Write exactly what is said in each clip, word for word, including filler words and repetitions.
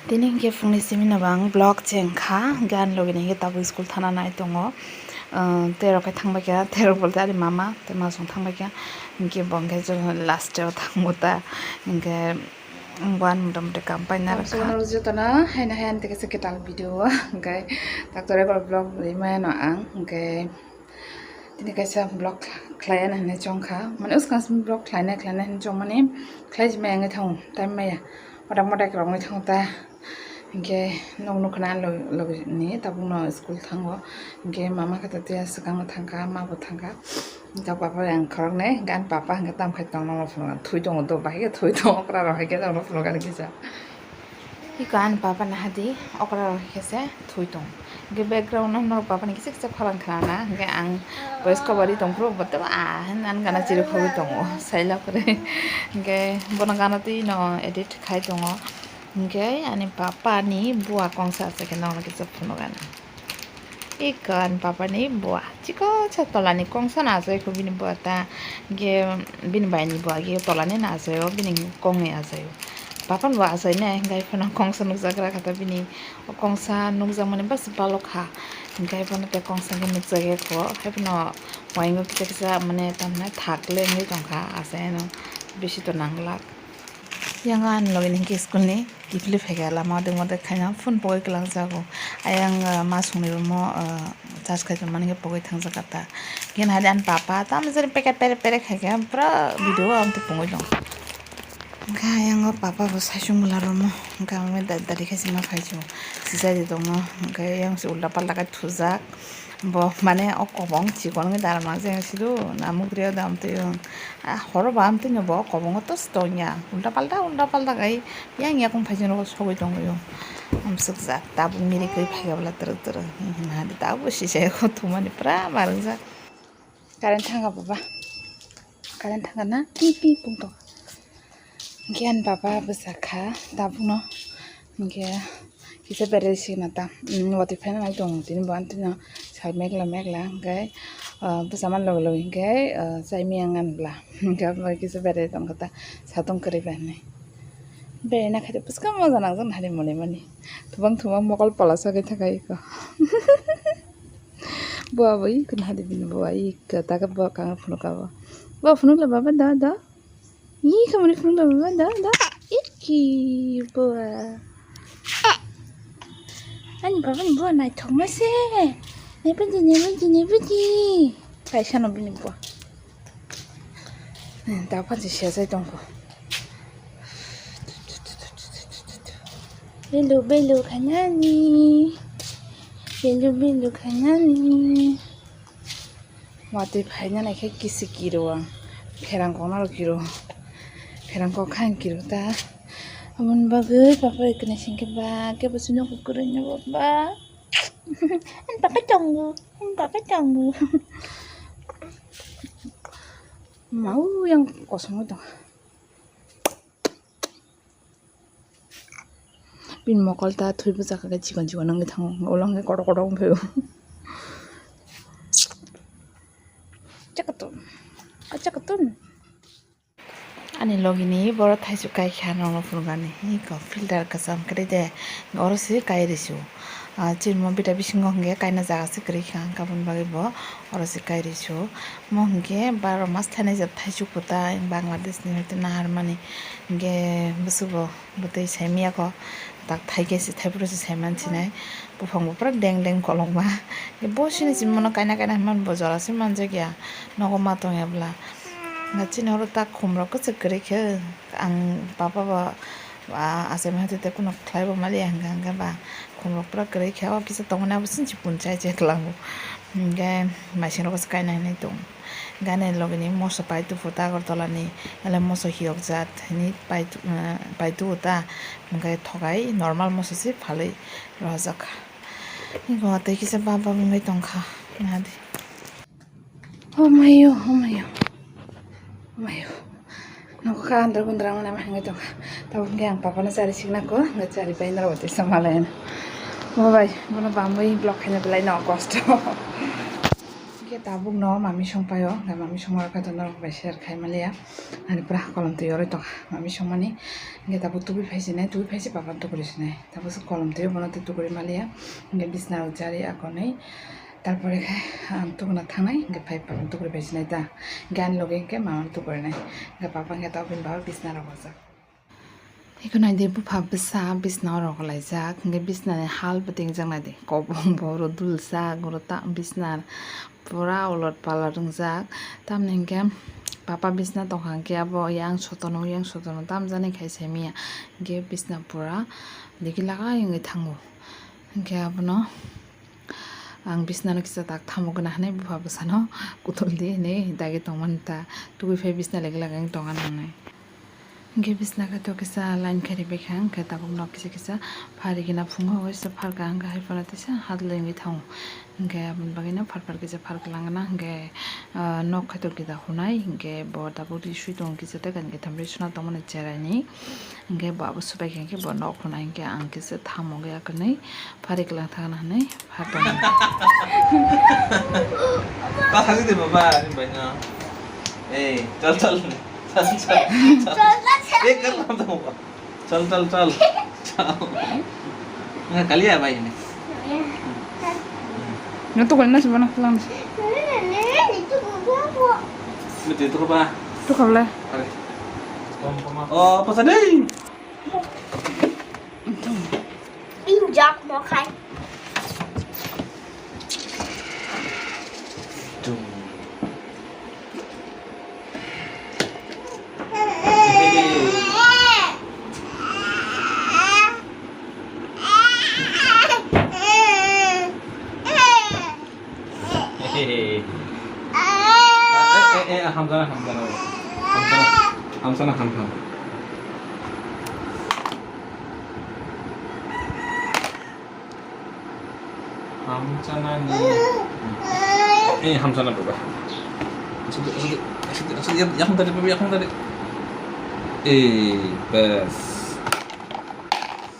Tini hwnkhe phungni simi no bo ang vlog cheng kha, hwnkhe ani logi ni hwnkhe tabuk school thana nai tongo. Ah, tei rok khe thang bai kha, tei rok bolte ani mama tei masong thang bai kha, hwnkhe bo hwnkhe last o thango ta, hwnkhe bo ani mota moti kam paina rwkha. Jotono haino hai ani tei kaisa kwtal video o, hwnkhe doctor ebar vlog rwmano ang, hwnkhe tini kaisa vlog khlai ani hinwi chong kha, mane swkang simi vlog khlainai khlainai hinwi chong mani khlai jima wngwi thango, time maya modak modak rok wngwi thango ta. Hwnkhe nok nukha na log-, logi ni tabuk no school thango. Hwnkhe mama khe to tei swkang no thangkha, ma bo thangkha. Tabuk papa yang khoroknwi, hwnkhe ani papa hwnkhe tamo khai tongna phunukha, thwi tongo do, bahai khe thwi tongo, okra rok hai khe tongna phunukha ani kisa. Iko ani papa naha di, okra rok hai khe se thwi tongo. Hwnkhe background no norok papa ni kisa kisa khorang khna na, hwnkhe ang voice cover ri tong phuru bo tei ah hinwi ani gana chiri khogwi tongo, saila kwrwi. Hwnkhe bono gana twi no edit khai tongo. Hwnkhe ani papa ni bua kongsa asai khe nokno kisa phunukgana. Iko ani papa ni bua chikon sa tola ni kongsa no asai kho bini bua ta. Hwnkhe bini bai ni bua khe tola ni no asai o, bini kong ni asai o. Papa ni bo asai nai, hwnkhe phano kongsa nukjagra kha ta bini. O kongsa nukjakmani basi balok kha. Hwnkhe bono tei kongsa khe nukjagwi kho. Haiphano uaingo kisa kisa mane tamhinai thak le wngwi tongkha, asai no bisi to nanglak. Yang ani logi ni hwnkhe school ni kiphilwi phaikha, lama o dwngma dwk khaina phone pogwi kwlangjago. Ayang, ah, ma songni room o, ah, charge khai tongmani hwnkhe pogwi thangjak kha ta. Hwnkhe hai ani papa tamo jani peket peret peret khaikhe pura video o amtwi pungwi tongo. Hwnkhe ayang o papa bo saichung bwla room o hwnkhe amo dali khe sima phaichu sijadi tongo, hwnkhe yang se ulta palta khe thujak. Bo mane o kobong chikon wngwi daramjak, jeng sidu namuk rio dam twi o. Ah, horo ba amtwi no bo kobongo to tongya, ulta palta ulta palta khai yang yakung phai jeno sogwi tongwi o. Amsukjak tabuk mirik khe phaikha bwla twrwk twrwk hinwi hadi tabuk sisaya kho thumani pura marwngjak. Current thangkha baba, current thangkha na pi pi pung tong. Hwnkhe ani baba bwsa kha tabukno, hwnkhe kisa berai sina ta, watwi phaina nai tongo tini bo, ani tino sal megla megla hwnkhe, ah, bwsa man logi logi hwnkhe, ah, chai miyang ani bwla, hwnkhe abo bai kisa berai tongkha ta, satung kwrwi bai hinwi. Berai na khaide bwskang moja nangjak nahari moni mani, thubang thubang mokol pola sagwi thangkha iko. Bo abo iko nahari bini bo iko, taka bo kanga phunukha bo, bo phunukla baba da da. Ih, kamani phunukla baba, da, da. Iki, bua. Ani baba ni bua naithokma se. Naibadi, naibadi, naibadi. Kaisa no bini bua. Da phansi sejai tongkho. Belu, belu khainani. Belu, belu khainani. Watwi phaina naikhe kisi kiro ang. Pherang koknalo kiro. Pherang kok kha ang kiro ta. Aboni bagwi papa ekne singkhe ba kebo sino kukurui no ba. Ani papa tongo. Ani papa tongo. Mau yang kosong tongo. Bini mokol ta thwi bwchak khe chikon chikon wngwi thango, ulo hwnkhe kotor kotor wng phaio. Chakatun, ah, chakatun. Ani logi ni borok thaichuk kai kha, norok no phunukani, iko filter kwcham kwrwi de, oro se kai rw su. Ah, chini mo bita bisingo hwnkhe kaina jaga se kwrwi kha, aboni bagwi bo oro se kai rw su. Mo hwnkhe baro mas thainai jat thaichuk kwtai Bangladesh ni hoite naharmani, hwnkhe bwswk bo. Bwtwi saimiyakho, tak thaikhe se, thaiphuru se saimansinai. Buphang bo pura deng deng kolokma. Bo sini simi mano kaina kaina hinmani bo jora se manjakya. Nogo ma tongya bwla. Nga chini oro tak khumrok kwchwk kwrwi khe. Ang papa bo, ah, achaima hati tei kuno khlai bo maliya hwnkha hwnkhe ba. Khumrok pura kwrwi khe. O kisa tongmani abo sini se punchai se kwlango. Hwnkhe maisingrok se kaina hinwi tong. Gana logini moso pai tubu ta Agartala ni, ele moso hiyok jat hinwi pai tu-, eh, pai tubu ta, hwnkhe thogai normal moso se phalwi rwjak kha. Eko tei kisa bab bab wngwi tongkha, nadi. Oh mayo, oh mayo, oh mayo. Nokha andra gundra wngna ma hwnwi tongkha. Tabuk hwnkhe ang papano chari sikna ko, hwnkhe chari pai norok tei samalai. Bo bai, bono bamwi block khaina belai no kosto. Khe tabuk no mami songpaio, khe mami songma khe to norok bai share khai maliya. Ani pura kolom twi yoroi tongkha mami songmani. Khe tabuk tubui phaisinai, tubui phaisi papa tuguri sinai. Tabuk se kolom twi bono twi tuguri maliya. Khe bisna rok jari akonwi. Tarpore khe ang tuguna thangnai, khe phai papa tuguri phaisinai ta. Khe ani loge khe mama tugurinai. Khe papa khe tabuk bini baba bisna rok bojak. Eko naidi bupha bwsa bisna o roglaijak, hingke bisnani hal bo tingjaknai di, kobong bo oro duljak, oro ta bisna pura ulot palot wngjak. Tamni hingke papa bisna tongkha hingke abo yang sotono, yang sotono tamjani khai saimanya, hingke bisna pura digi laga wngwi thango. Hingke abono ang bisnano kisa tak thamo gana hinui bupha bwsano kutuldi hinui dagi tongmani ta, tugui phai bisna legi laga wng tongna nangnai. Hingke bisna khe to kisa line khe ribikha, hingke tabuk nok kisa kisa pharigina phungo, oisa pharka hingke hai phano tisa hadlwi wngwi thango. Hingke aboni bagwino phar phar kisa pharka langna, hingke, ah, nok khe to kisa hunai, hingke bo tabuk ri sui tongo kisa tei kainwi kaitham ri suna tongmani cheraini. Hingke bo abo subai khe hingke bo nok hunai, hingke ang kisa thamo wngwi akwrwnwi phari kwlang thangna hinui. Pha tong. Ta thangwi de baba, ani bai no. Ei, chal, chal. Chal, chal, chal. Ei, kar lam tong. Chal, chal, chal. Chal. Nga kali ya bai ni. No to kali na sibana lang. Mete to ba. To kable. Are. Oh, apa sadai? Injak mo khai. Tung. Eh, eh, eh, hamsana, hamsana. Hamsana, hamsana, hamsana. Hamsana ni. Eh, hamsana baba. Asik, asik, asik, asik, ya, yakung tadi, baba, yakung tadi. Eh, bes.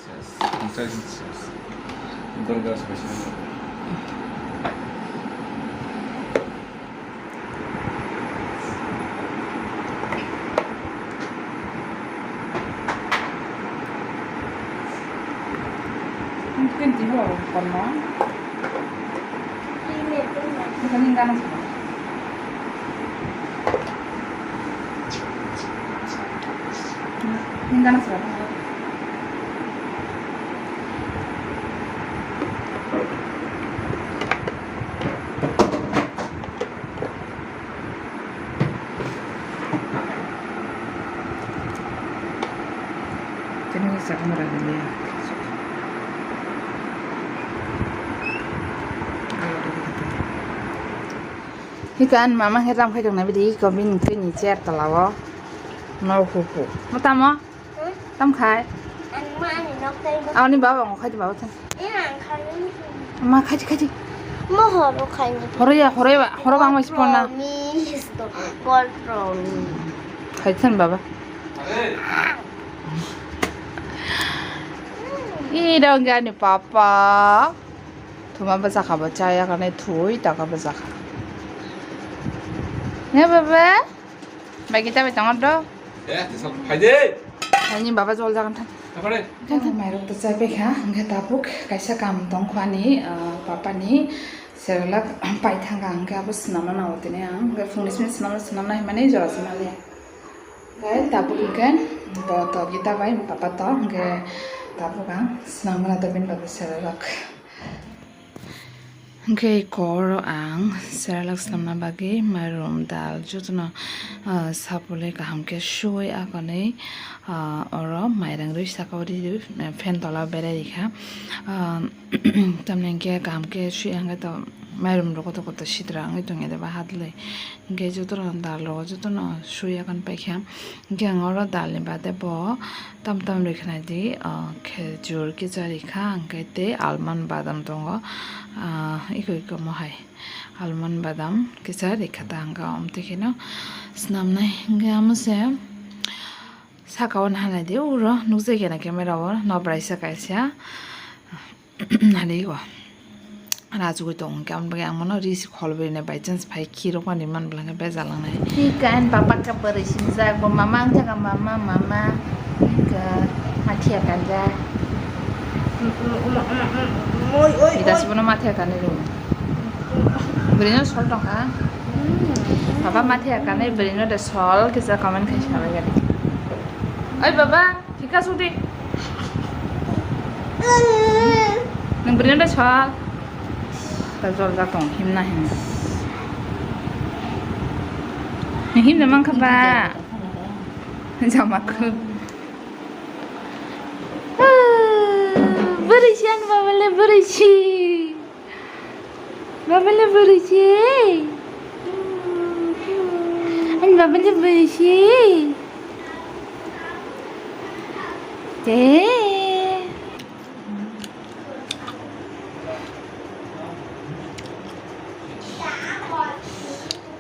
Ses, hamsana ni ses. Gorga special. Mungkin tiho kono. Bukan yang ganas. Yang ganas. Tini sakma rajaliya. Hikan mama khe ram khai tongna bidi ko bini tini chair tola o. No hu hu. Mo tamo? Hmm? Tam khai? Ang ma ani nok tai ba. Ani baba ngo khai baba than. Eh, ang khai ni. Ma khai khai. Mo horo khai ni. Horo ya, horo ya, horo bang mas pona. Promise to. God promise. Khai than baba. I dong gani papa. Thuma bwsakha bo chaya kane thui taka bwsakha. Ne baba? Bai kita bai tongo do. Eh, tisok phaide. Ani baba jol jagan thang. Apa de? Kan kan mairok to chai pekha, hingke tapuk kaisa kam tong khani, ah, papa ni seralak pai thanga, hingke abo swnamna nango tini ang, hingke phungni simi swnamna swnamna himani jora sima le. Hingke tapuk hingke bo to kita bai papa to, hingke tapuk ang swnamna to bini baba seralak. Hingke koro ang seralak swnamna bagwi mairum dal jotono, ah, sapulwi kaham khe suwi akonwi, ah, oro mairang rwi saka o rwi rwi, eh, fan tola o berai rikha. Ah, tamni hingke kaham khe swi hingke to mairum rok kotor kotor sitra wngwi tongya de ba hadlwi. Hingke jotono dal rogo jotono suya kan paikha. Hingke ang oro dal ni bade bo tam tam rikha nai di, ah, khejur kisa rikha, hingke tei almond badam tongo, ah, iko iko mohai almond badam kisa rikha ta hingke om twi kheno swnamnai. Hingke amo se saka o naha nai di, uro nukjagwi na camera o nobraisa kaisa. Nari o. Rajugwi tongo hwnkhe, aboni bagwi ang mano ri se khol bwrwinai by chance phai khirokmani man bwlangkhe bejal wngnai. Hika ani papa khe bwrwi sinijak, bo mama wngkha, mama, mama. Hika mathiya kanjak. Ida sibono mathiya kanwi rw. Bwrwino sol tongkha. Papa mathiya kanwi bwrwino de sol kisa comment khai salai gari. Oi baba. Thika sudi. Nang beri nang sal. Ta jol ja tong himna himna. Nang himna mang kha ba. Jama ko. Beri sian ba bele beri si. Babele beri si. Ani babele beri si. Te.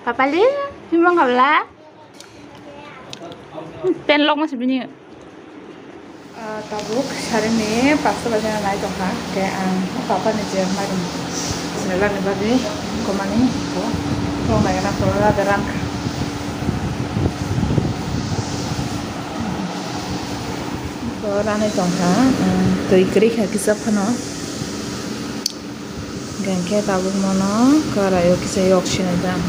Papali, himang kabla. Pen lok masih bini. Ah, tabuk sarini pasta bajana nai tongkha, hwnkhe ang papa ni je mairum sinilani bagwi komani bo thok naigana pura da rangkha. Bo ranai tongkha, um, twi kwrwi kha kisa phano. Hingke tabuk mono karai o kisa yok sinai jang.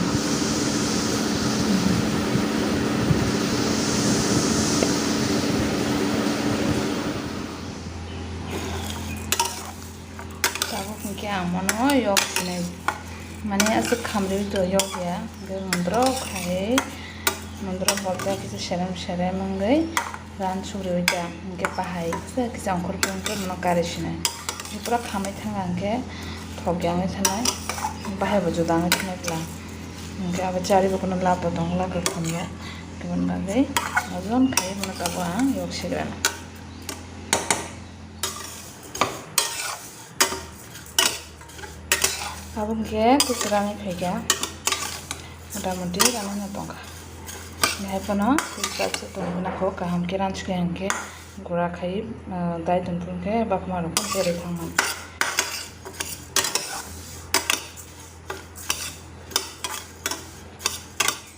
Tabuk hingke ang mono yok sinai, mane aswk khamriwi to yok ya, hingke mundro khai, mundro bolta kisa serem serem wngwi. Ran sugriwi ta, hingke bahai kisa kisa ongkhorkhe hingke bono kari sinai. Hingke pura khamai thangkha hingke thok ya wngwi thanai, bahai bo juda wngwi thanai pla. Hingke abo chari bo kono lab bo tongo, lab rok tongo. Hingke bono bagwi ojon khai bono tabuk ang yok sigrana. Abo hingke kuchurani phaikha, mota moti rani no tongkha. Hai phano kuchura se tongwi nangkho, kaham khe ransukha hingke gura khai, ah, dai tongphuru hingke bakma rok phano berwi thangmani.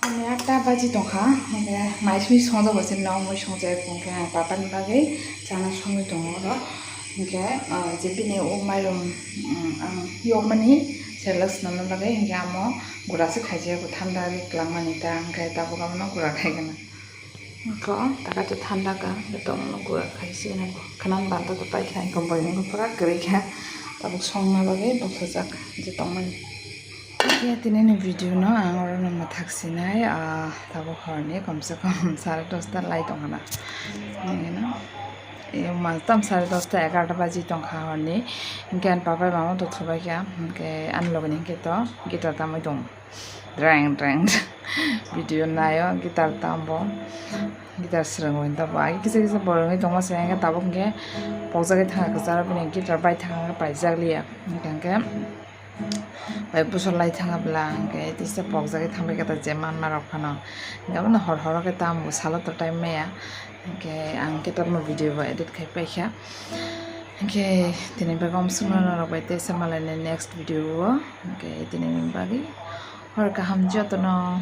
Ani atta baji tongkha, hingke mai simi songjago se, nok mui songjak, hingke ang papa ni bagwi chana songwi tongo oro. Hingke, ah, je bini o mairum, um, ang yokmani Cerelac swnamna bagwi, hingke amo gura se khaijak, bo thanda ri kwlangmani ta, hingke tabuk abono gura khaigana. Hingke taka te thanda ka, hingke tongmano gura khai se, hingke khwnam banta to paikha, hingke boino pura kwrwi kha, tabuk songna bagwi bokhajak je tongmani. Hingke tinini video no ang oro no mwthak sinai, ah, tabuk horni komse kom sare dosta lai tongkha na. Nini no, eh, ma, tam sare dosta egarota baji tongkha horni. Hingke ani papa mama to thubaikha, hingke ani logoni hingke to guitar tamwi tongo. Dreng dreng. Video naio guitar tambo. Guitar swrwngwi tamo. Agi kisa kisa borok wngwi tongma se, hingke tabuk hingke pokjagwi thangkha kwcharo, bini guitar bai thangkha, paijak liya. Hingke hingke. Bai bwswk lai thangkha bwla, hingke tisa pokjagwi thangbai kha ta je manma rok phano. Hingke abono hor horo khe tamo salo to time maya. Hingke ang khe tabukno video bo edit khai paikha. Hingke tini bagwi amsukno norok bai tesa malaini next video o. Hingke tini bagwi hor kaham jotono.